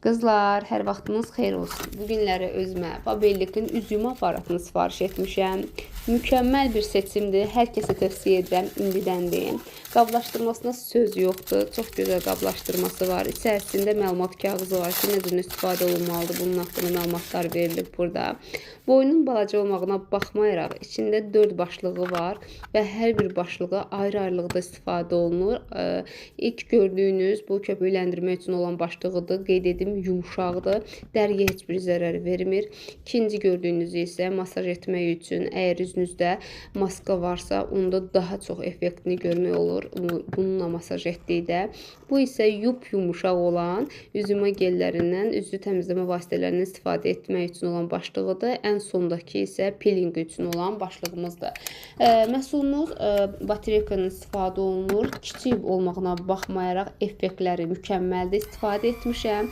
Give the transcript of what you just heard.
Qızlar, hər vaxtınız xeyir olsun. Bu günləri özümə Faberlic-in üz yuma aparatını sifariş etmişəm. Mükəmməl bir seçimdir. Hər kəsə tövsiyə edirəm, indidən deyim. Qablaşdırmasına söz yoxdur. Çox gözəl qablaşdırması var. İçərisində məlumat kağızı var ki, nə cür istifadə olunmalıdır. Bunun haqqında məlumatlar verilib burada. Boyunun balaca olmağına baxmayaraq, içində 4 başlığı var və hər bir başlığı ayrı-ayrılıqda istifadə olunur. İlk gördüyünüz bu köpükləndirmə üçün olan başlığıdır. Qeyd edim, yumşaqdır. Dəriyə heç bir zərər vermir. İkinci gördüyünüz isə masaj etmək üçün, əgər üzünüzdə maska varsa, onda daha çox effektini görmək olur bununla masaj etdikdə. Bu isə yup-yumuşaq olan üz yuma gellərindən, üzü təmizləmə vasitələrindən istifadə etmək üçün olan başlığıdır. Ən sondakı isə peeling üçün olan başlığımızdır. Məhsulumuz bateriyakadan istifadə olunur. Kiçik olmağına baxmayaraq effektləri mükəmməldir. İstifadə etmişəm.